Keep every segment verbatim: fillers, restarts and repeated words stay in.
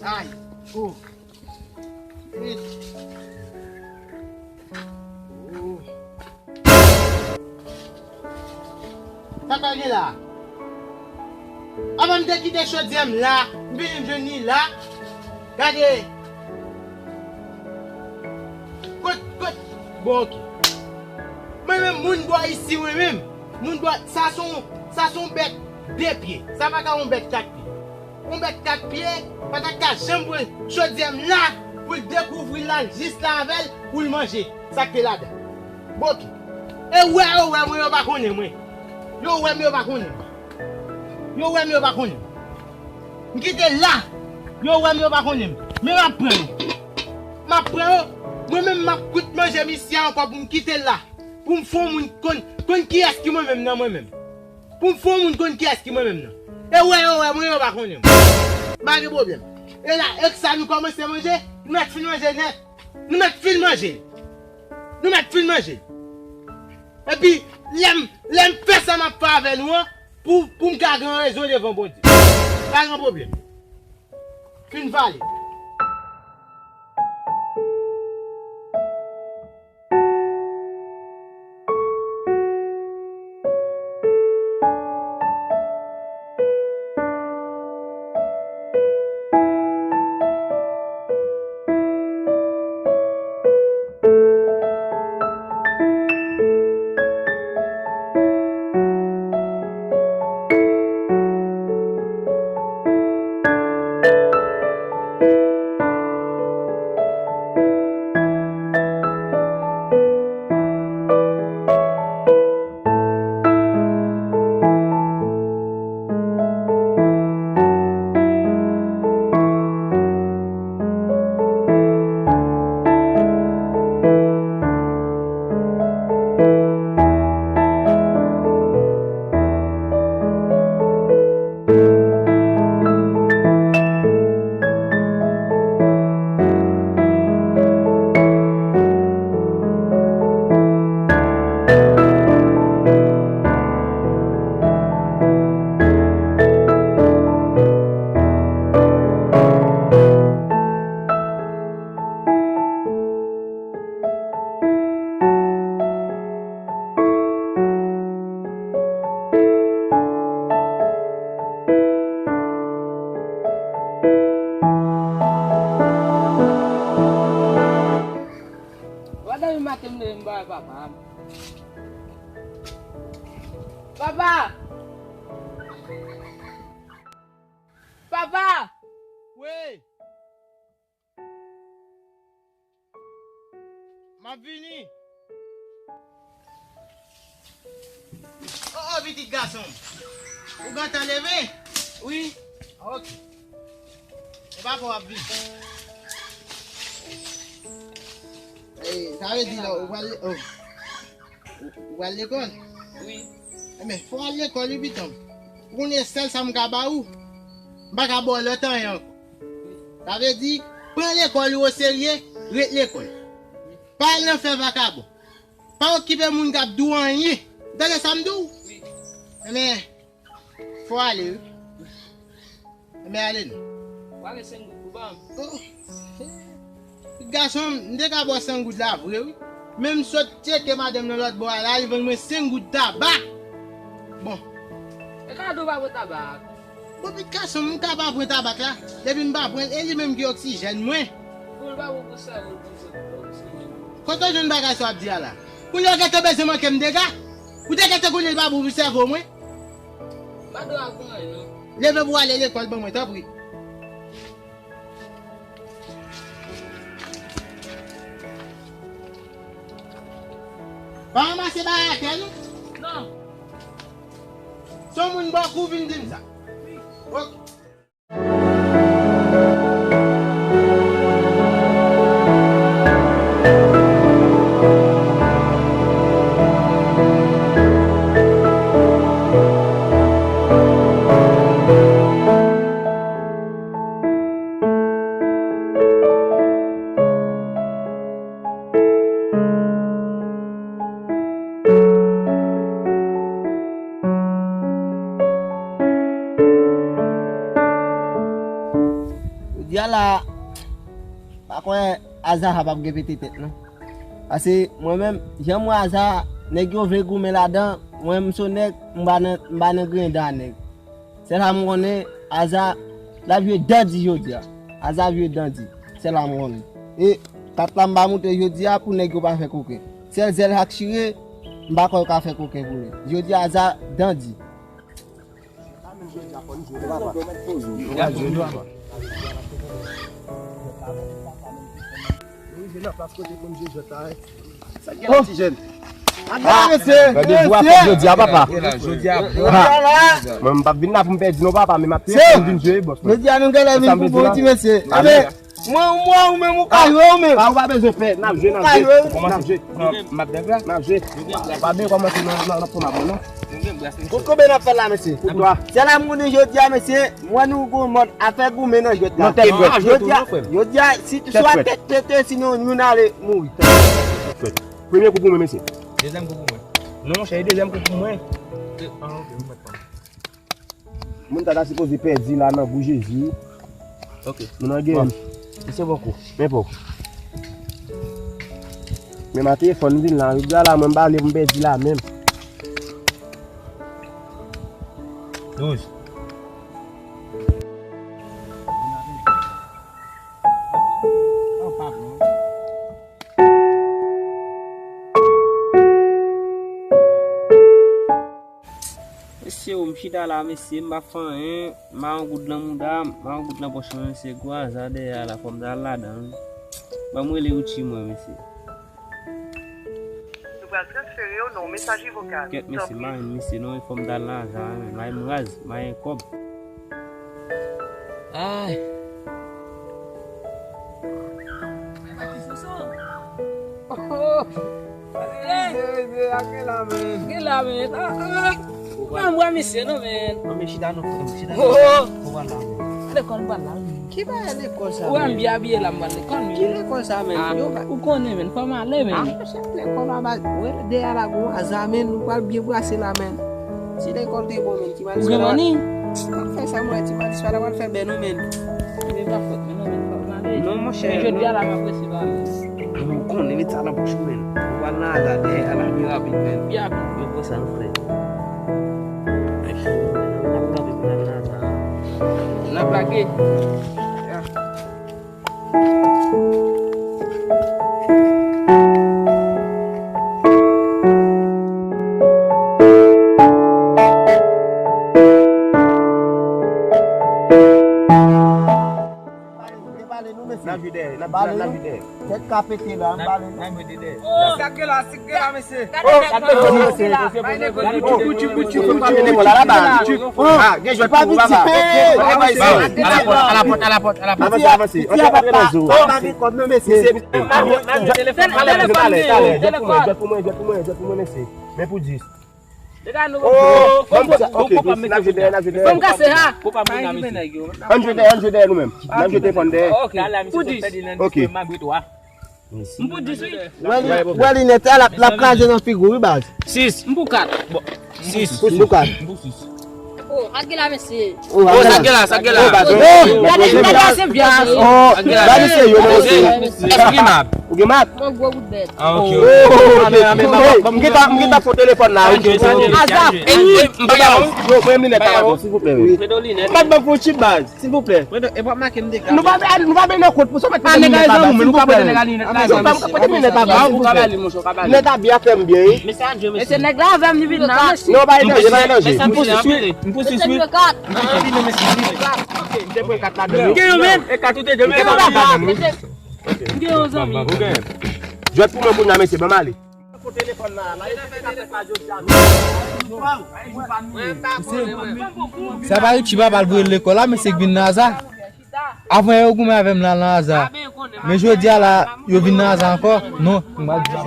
Ay, oh. Sa k ap gen la? Avan m te kite chodyè m la, m vin jwenn li la. Gade. Kot, kot? Bon, oke. Mwen menm, moun bò isi, mwen menm. Moun bò, sa se yon, sa se yon bèt de pye. Sa pa ka yon bèt kat pye. Yon bèt kat pye pa ta ka janm pran chodyè m la pou l dekouvri l al jis la avè l pou l manje sa k te ladan. Bon, oke. E wè, yo wè mwen, yo pa konnen mwen. Yo wè m, yo pa konnen mwen. Yo wè m, yo pa konnen mwen. M kite l la. Yo wè m, yo pa konnen m. Men m ap pran yo. M ap pran yo. Mwen menm, m ap kout manje m isi a ankò pou m kite l la. Pou m fè yon moun konn, konn kiyès ki mwen menm nan mwen menm. Pou m fè yon moun konn kiyès ki mwen menm nan. E wè, yo wè mwen, yo pa konnen m. Pa gen pwoblèm. E la, e k sa nou kòmanse manje, nou mèt fin manje nèt. Nou mèt fin manje. Nou mèt fin manje. Epi, lè m, lè m fè sa m ap fè avè nou an, pou, pou m ka gen rezon devan Bondye. Pa gen pwoblèm. Fin vale. Papa! Papa! Wi! M ap vini. O, o, pitit gason m. Ou gentan leve? Wi. Ok. E papa w ap vini. E, sa vle di la, ou pral, o, ou, ou pral lekòl? Wi. Enben, fò w al lekòl, wi, pitit m. Ou konnen sèl sa m ka ba ou. M pa ka ba w lòt anyen ankò. Sa vle di, pran lekòl ou oserye, ret lekòl. Pa al nan fè vakabon. Pa okipe moun k ap di w anyen. Ou tande sa m di w? Wi. Enben, fò w ale, wi. Enben, ale non. W ale senk goud pou ban m. O. Gason m, m te ka ba w senk goud la vre, wi. Men m sot tcheke madanm nan lòt bò a la, li vann mwen senk goud tabak. Bon. E ka di w pa pran tabak? Bon, pitit gason m, m ka pa pran tabak la. Depi m pa pran l, e li menm ki oksijèn mwen. Bon, l pa bon pou sèvo l, pou sèvo l. Kote w jwenn bagay sa w ap di a la? Kounye a w gentan bezwen manke m dega? Ou te gentan konnen l pa bon pou sèvo mwen? M pa dwe ap pran anyen, non. Leve pou w ale lekòl, ban mwen, tanpri. Pa ranmase bagay atè, non. Non. Se yon moun bòk ou vin di m sa. Ok. Jodi a la, pa kwè Azara p ap gen pete tèt non. Paske mwen menm, jan m wè Azara, nèg yo vle goumen ladan, mwen m se nèg, m pa nan, m pa nan griyen dan a nèg. Sèl sa m konnen, Azara, l ap jwe dandi jodi a. Azara ap jwe dandi. Sèl sa m konnen. E kat la m pa moute jodi a pou nèg yo pa fè koken. Sèl zèl sa k chire, m pa kwè yo ka fè koken pou li. Jodi a, Azara dandi. Sa gen la, ti jèn. Gade, mesye, gade, mesye. Jodi a, papa. Jodi a, jodi a la. Mwen, m p ap vin la pou m pèdi non, papa, men m ap vin jwe, bòs mwen. Jodi a, nou genlè vin pou bon ti mesye. Mwen, mwen, ou menm, ou ka jwe, ou menm. Pa, ou pa bezwen pè, n ap jwe, n ap jwe. N ap jwe. M ap dèk la. N ap jwe. Pa byen kòmanse nan, nan, nan pwomab mwen, non. Kout konbyen n ap fè la, mesye? Sèl sa m konnen jodi a, mesye, mwen nou gon mòd afè goumen nan jwèt la. Nan tèt frèt. Jodi a, jodi a, si swa tèt pete, sinon youn ale mouri. Tèt frèt. Premye kou pou mwen, mesye. Dezyèm kou pou mwen. Non, monchè, e dezyèm kou pou mwen. Ah, ok, m konprann. Moun sa ta sipoze pèdi la nan gou Jezi. Ok. Moun nan gen. Bon. Misye bon kou. Men pou. Men ma telefòn vin la. Jodi a la, mwen m pa vle pou m pèdi la menm. Douz. Mesye, o, m chita la, mesye, m pa fè anyen, m pa yon goud nan mouda, m pa yon goud nan pòch mwen, mesye, gwo Azara dèyè a la, fò m ta al ladan l. Ban m rele Richie mwen, mesye. Nou pral transfere w nan yon mesaje vokal. Kèt, mesye, m pa jwenn misye non, e fò m ta al nan Azara, men, may m raz, may en kòb. Ay. Oh, oh. Gen la, men. Ah, ah. Mwen, mwen, misye, non, men. Non, men chita, non, frè m, chita. Oh, oh. Ou pral la, men. Lekòl pral la, men. Ki bagay lekòl sa, men? Ou wè m byen abiye la, m pral lekòl, men. Ki lekòl sa, men? Ah, ou konnen, men, fò m ale, men. Ah, chèf lekòl la, ba, wè, dèyè la, gon Azara, men, nou pral byen brase la, men. Si lekòl te bon, men, ti malis pa la. Ou gen manni? Pa fè sa, mwen, ti malis pa la, pral fè bè, non, men. Men pa fòt, men non, men, fò m ale. Non, monchè, non. Men jodi a la, m ap resi pa ale. Ou konnen met sa nan bouch ou, men. Ou pral nan Azara dèyè a la, byen rapid, men. Byen rapid. Men pran sa, nou frè. N ap kanpe pou n al nan Azara. N ap lage. Bale nou. Tèt ka pete la, m bale nou. Sa k la, sa k la, mesye. Gade tèt mwen, mesye. Gade tèt mwen, mesye. Tchoukou, tchoukou, tchoukou, fè m pa mete mwen la, la, ba. Ah, gen jwèt pou ou, baba. Alapòt, alapòt, alapòt, alapòt. Avanse, avanse. Antre, antre nan zo. Pa gen kòb non, mesye. Telefòn, telefòn, telefòn. Jwèt pou mwen, jwèt pou mwen, jwèt pou mwen, jwèt pou mwen, mesye. Men pou dis. Oh, ok, n ap jwe dèyè, n ap jwe dèyè. Fò m kase, ha. Ann jwe dèyè, ann jwe dèyè nou menm. N ap jwe telefòn dèyè. Pou dis. Ok. M pou dis, wi. Wè linèt, l ap, l ap kraze nan figi w, wi, baz. Sis. M pou kat. Sis. M pou kat. Oh, ak la, mesye. Oh, sa gen la, sa gen la. Oh, gade, gade, se byen. Oh, gade, se yo, mesye. Èske ou gen mak? Ou gen mak? Mwen gwo bout bèt. Ah, ok, ok. M gentan, m gentan fon telefòn la, ok. Aza. Yo, mwen m linèt la, silvouplè, wi. M pa t ban pou chip, baz, silvouplè. Nou pa, nou pa benyen kont pou sa, mèt. Ah, nèg la, nou pa benyen linèt la, silvouplè. Mèt a byen fè m byen, wi. Mesye, nèg la avè m, li vin la, mesye. Non, pa danje, pa danje. M pou sis, wi. M pou sis, wi. M te pran kat la. M gen yon menm. E kat ou te gen menm. M gen yon zanmi. Jwèt pou mwen kounye a, mesye, ban m ale. Sa pa Richie papa l voye l lekòl la, mesye k vin nan Aza. Avan yè yo goumen avè m la nan Aza. Men jodi a la, yo vin nan Aza ankò. Non, m pa di sa.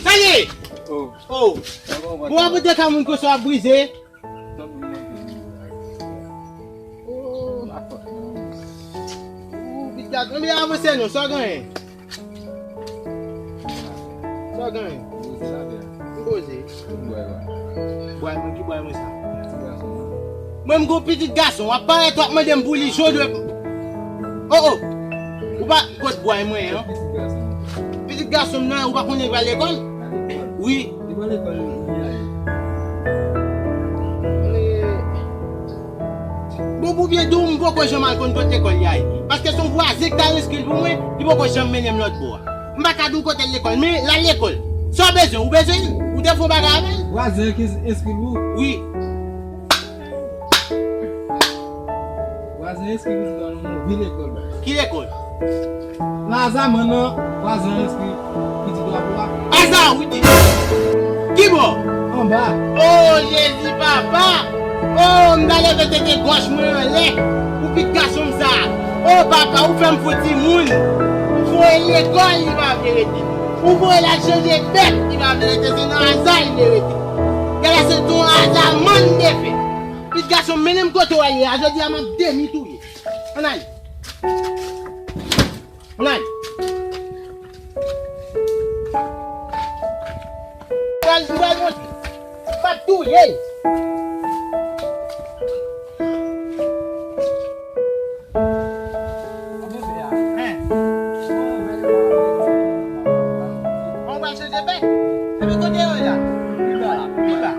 Sa ye? Oh. Oh. Bon, ap de ka moun konsa ap brize. Oh. Oh, pitit gad. Anben avanse non, sa w genyen? Sa w genyen? M poze. Bway mwen, ki bway mwen sa? Mwen m gon pitit gason, w ap parèt w ap mande m pou li jodi. Oh, oh. Ou pa kot bway mwen an? Pitit gason m nan, ou pa konnen l pral lekòl? Wi. Bon, pou byen di w, m poko janm al konn kot lekòl li a ye. Paske se yon vwazen ki t al enskri l pou mwen, li poko janm mennen m lòt bò a. M pa ka di w kote l lekòl, men l al lekòl. Sa w bezwen, ou bezwen l? Ou te fè yon bagay avè l? Vwazen ki enskri l pou ou? Wi. Vwazen enskri pitit la nan yon vye lekòl. Ki lekòl? Nan Aza, manman vwazen enskri pitit la pou a. Aza, wi, di. Ki bò? Anba. Oh, Jezi, papa! Oh, m ta leve tete gòch mwen anlè pou pitit gason m sa. Oh, papa, ou fè m fou timoun. Ou voye l lekòl, li pa vle rete. Ou voye l al chanje bèt, li pa vle rete. Se nan Aza, li vle rete. Gade, se ton Aza, mann de fè. Pitit gason m, mennen m kote w al ye a. Jodi a, m ap demi touye. Ann ale. Ann ale. Ann ale. Pral, pral monte. M ap touye l. Bon, w pral chanje bèt? Epi kote yo ye la? Pi ba la, pi ba.